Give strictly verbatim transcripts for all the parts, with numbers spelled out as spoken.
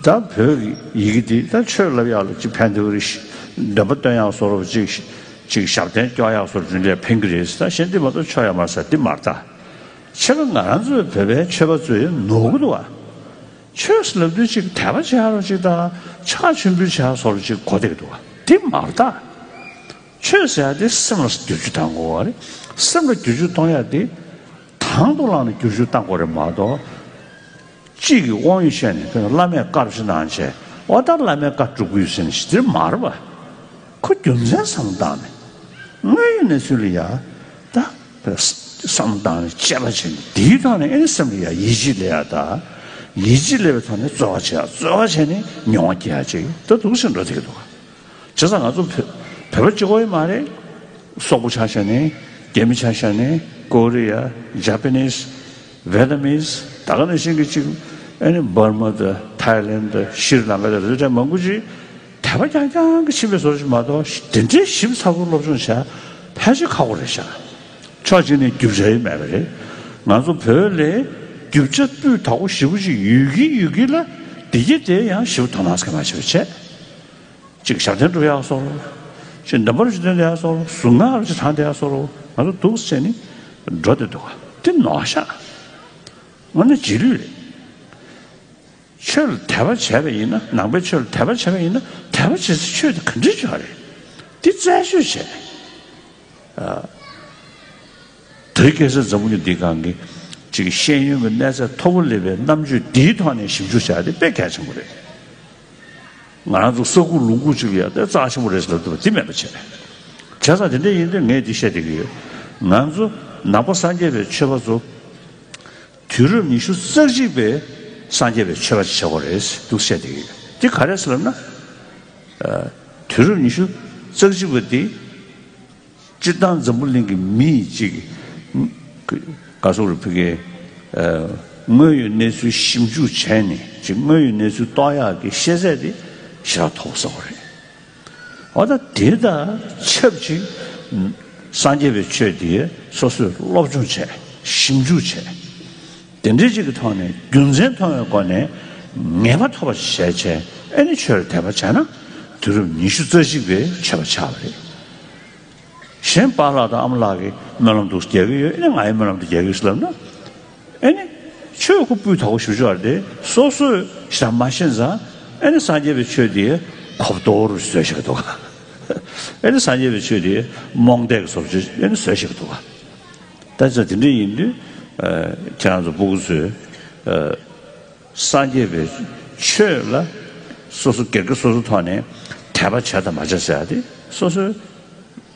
ད་བོད་ཀྱི་ཡི་གེ་འདི་ད་ཆོས་བསླབ་ཡག་ལ་ཅིག་ཕན་ཐོགས་རེད། འདོན་པ་སྟོན་ཡག་བཟོ་འདྲ་ཅིག་ཅིག་ཞབས་བརྟན་སྐྱོང་ཡག་བཟོ་འདྲ་ལ་ཕན་གྱི་རེད། ད་གཞན་འདི་མ་གཏོགས་ཆོག་ཡག་མ་རེད་ཟེར་འདི་མ་རེད་ད། ཕྱི་ལ་ང་རང་ཚོའི་བོད་པའི་ཆོས་པ་ཚོས་ནོར་གྱི་འདུག་བ། ཆོས་ལབ་དུས་ཅིག་དད་པ་བྱེད་ཡག་རོ་ཅིག་དང་ཕྱག་མཆོད་འབུལ་བྱེད་ཡག་བཟོ་འདྲ་ཅིག་གོ་བསྡད་ཀྱི་འདུག་བ། འདི་མ་རེད་ད། ཆོས་ཟེར་ཡག་དེ་སེམས་ལ་བསྒྱུར་བཅོས་བཏང་དགོས་པ་རེད། སེམས་ལ་བསྒྱུར་བཅོས་གཏོང་ཡག་དེ་དང་དུ་བླངས་ནས་བསྒྱུར་བཅོས་བཏང་དགོས་རེད་མ་གཏོགས། གཅིག་གིས་དབང་ཡོད་བཤད་ནས་དཔེར་ན་བླ་མས་བཀའ་ཅིག་གནང་བྱས་འོ་ད་བླ་མའི་བཀའ་སྒྲུབ་ཀྱི་ཡོད་ཟེར་ནས་ཞི་བདེར་མ་རེད་པ། ཁོ་རྒྱུ་མཚན་བསམ་བློ་བཏང་ནས་དངོས་ཡོད་གནས་ཚུལ་ལ་ཡ་ད་བསམ་བློ་བཏང་ནས་དཔྱད་པ་བྱས་ནས་དེའི་ཐོག་ནས་ཨེ་ནི་སེམས་ལ་ཡ་ཡིད་ཆེས་སླེབས་ཡ་ད་ཡིད་ཆེས་སླེབས་པའི་ཐོག་ནས་རྩོལ་བ་བྱེད་ཡ་རྩོལ་བ་བྱས་ནས་མྱོང་བ་སྐྱེ་ཡ་ཅིག་ད་འདུག་སེ་འགྲོ་བསྡད་ཀྱི་འདུག་ག་བྱས་ཙང་ང་ཚོ་བོད་བོད་པ་གཅིག་པོ་ཡིན་མ་རེད། སོག་པོ་ཆ་བཞག་ནས་རྒྱ་མི་ཆ་བཞག་ནས་ཀོ་རི་ཡ། ཇ་པ་ནིས། ཝེ་ཏ་མིས། ད་ག་ནང་བཞིན་གྱི་གཅིག་ཨ་ནི་འབར་མ་དང་ཐའི་ལེན་དང་ཤྲི་ལང་ཀ་དང་རེ་རེ་མང་པོ་ཅིག་དད་པ་རྐྱང་རྐྱང་གི་ཕྱིན་པའི་བཟོ་ཞིག་མ་གཏོགས་དེ་འདྲའི་ཞིབ་ཚགས་པོ་སློབ་སྦྱོང་བྱ་ཕལ་ཆེར་ཁག་པོ་རེད་ཤག་ཕྱོགས་གཅིག་ནས་རྒྱུ་ཆ་ཡི་མེད་པ་རེད། ང་ཚོ་བོད་ལ་རྒྱུ་ཆ་སྤུས་དག་པོ་ཞེ་པོ་ཅིག་ཡོད་ཀྱི་ཡོད་ཀྱི་ལ་བདེ་སྐྱིད་དེ་ཡང་ཞེ་པོ་དོ་སྣང་ཟེར་མ་བྱེད་པ་བྱས། གཅིག་ཞབས་བརྟན་སྒྲུབ་ཡག་སོགས། གཅིག་འདོན་པ་རུ་གཅིག་འདོན་བསྡད་ཡག་སོགས། གཟུངས་སྔགས་རུ་གཅིག་བགྲང་བསྡད་ཡག་སོགས། ང་ཚོ་འདུག་སེ་བྱས་ནས་འགྲོ་བསྡད་འདུག་ག་དེ་ནོར་ཤག་དངོས་གནས་རྗེས་ལུས་རེད། ཆོས་ལ་དད་པ་བྱས་པ་ཡིན་ན། ནང་པའི་ཆོས་ལ་དད་པ་བྱས་པ་ཡིན་ན། དད་པ་བྱེད་སའི་ཆོས་དེ་ག་འདྲ་ཅིག་ཡོད་རེད། དེ་རྩད་གཅོད་བྱས་ནས། ཨ། དེ་སྐད་ཆ་འཛམ་བུ་གླིང་འདིའི་སྒང་གི་ཅིག་ཤེས་ཡོན་གྱི་གནས་ཚད་མཐོ་པོ་སླེབས་པའི་རྣམ་དཔྱོད་འདིའི་ཐོག་ནས་ཞིབ་འཇུག་བྱ་ཡ་དེ་དཔེ་གལ་ཆེན་པོ་རེད། ང་རང་ཚོ་ས་ཁུག་ལུང་ཁུག་ཅིག་ལ་ཡ་དེ་རྩ་ཆེན་པོ་རེད་ཟེར་ལབ་ཐུབ་པ་དེ་མེད་པ་བྱས། བྱས་ཙང་དེ་འདྲ་ཡིན་དུས་ངས་འདི་བཤད་བསྡད་ཀྱི་ཡོད། ང་ཚོ་ནང་པ་སངས་རྒྱས་པའི་ཆོས་པ་ཚོ་དུས་རབས་ཉི་ཤུ་རྩ་གཅིག་པའི་སངས་རྒྱས་པའི་ཆོས་པ་ཅིག་བྱེད་དགོས་རེད་འདུག་བཤད་བསྡད་ཀྱི་ཡོད། དེ་ག་རེ་ཟེར་ལབ་ན། ཨ། དུས་རབས་ཉི་ཤུ་རྩ་གཅིག་པ་དེ། སྤྱིར་བཏང་འཛམ་བུ་གླིང་གི་མི་ཡིས་ཅིག་ག་སོག་རུ་ཕི་གའི་དངོས་ཡོད་གནས་ཚུལ་ཞིབ་འཇུག་བྱས་ནས་ཅིག་དངོས་ཡོད་གནས་ཚུལ་རྟོགས་ཡག་གི་ཤེས་ཚད་དེ་ཞེ་དྲག་མཐོ་པོ་ཟེར་བ་རེད། འོ་ད་དེ་དང་ཆབས་ཅིག་སངས་རྒྱས་པའི་ཆོས་དེ་སོ་སོས་སློབ་སྦྱོང་བྱས། ཞིབ་འཇུག་བྱས། དེ་འདྲའི་ཅིག་གི་ཐོག་ནས་རྒྱུ་མཚན་མཐོང་བའི་སྒོ་ནས་ངེས་པ་ཐོབ་པ་ཞིག་བྱས་བྱས་ཨེ་ནི་ཆོས་ལ་དད་པ་བྱས་ན་དུས་རབས་ཉི་ཤུ་རྩ་གཅིག་པའི་ཆོས་པ་ཆགས་པ་རེད། གཞན་པཱ་ལགས་དང་ཨ་མ་ལགས་ཀྱིས་སྨོན་ལམ་འདུག་རྒྱག་གི་ཡོད། ཨེ་ནི་ང་ཡི་སྨོན་ལམ་དེ་རྒྱག་གི་ཡོད་ཟེར་ལབ་ན། ཨེ་ནི་ཆོས་ཁོ་སྤུས་དག་པོ་ཞེ་པོ་ཅིག་ཡོད་རེད་དེ་སོ་སོས་ཞེ་དྲག་མ་ཤེས་ཙང་ཨེ་ནི་སངས་རྒྱས་པའི་ཆོས་དེ་གོ་བརྡ་རུ་བཟོས་བཞག་འདུག་ཨེ་ནི་སངས་རྒྱས་པའི་ཆོས་དེ་རྨོངས་དད་ཀྱི་བཟོ་བཅོས་ཨེ་ནི་བཟོས་བཞག་འདུག་ད་ཆ་དེ་འདྲ་ཡིན་དུས་ཨ། ཁྱེད་རང་ཚོ་སྤུ་གུ་ཚོས་ཨ། སངས་རྒྱས་པའི་ཆོས་ལ་སོ་སོ་སྒེར་གྱི་སོ་སོའི་ཐོག་ནས་དད་པ་བྱས་དང་མ་བྱས་ཟེར་ཡ་དེ་སོ་སོའི་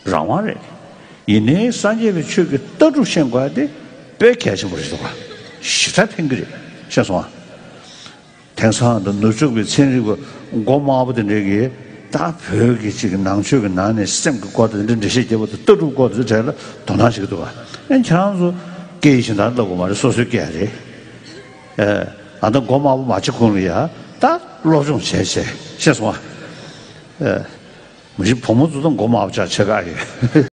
རང་དབང་རེད། ཡིན་ནའི་སངས་རྒྱས་པའི་ཆོས་ཀྱི་ལྟ་གྲུབ་ཤེས་དགོས་ཡ་དེ་དཔེ་གལ་ཆེན་པོ་རེད་འདུག་ག་ཞེ་དྲག་ཕན་གྱི་རེད། ཤེས་སོང་ཨ། དེང་སང་དང་ནུབ་ཕྱོགས་པའི་ཚན་རིག་པ་མགོ་དམར་པོ་དེ་འདྲས་ཀྱིས་ད་བོད་ཀྱི་ཅིག་ནང་ཆོས་ཀྱི་ནང་ནས་སེམས་ཀྱི་སྐོར་དང་དེ་འདྲ་འགྲེལ་བཤད་རྒྱབ་པ་དང་ལྟ་གྲུབ་སྐོར་དེ་ཚོའི་གྲས་ལ་དོ་སྣང་བྱེད་ཀྱི་འདུག་ག་ཨེ་ཁྱེད་རང་ཚོ་སྐད་ཡིག་གཞན་དག་བསླབ་དགོས་མ་རེད། སོ་སོའི་སྐད་རེད། ཨ་ད་མགོ་དམར་པོ་མ་བྱེད་གོང་ལ་ཡ་ད་སློབ་སྦྱོང་བྱས་བྱས་ཤེས་སོང་ཨ། མ་གཞི་བུ་མོ་ཚོ་དང་མགོ་དམར་པོ་ཆགས་ཆེ་ག་ཡོད།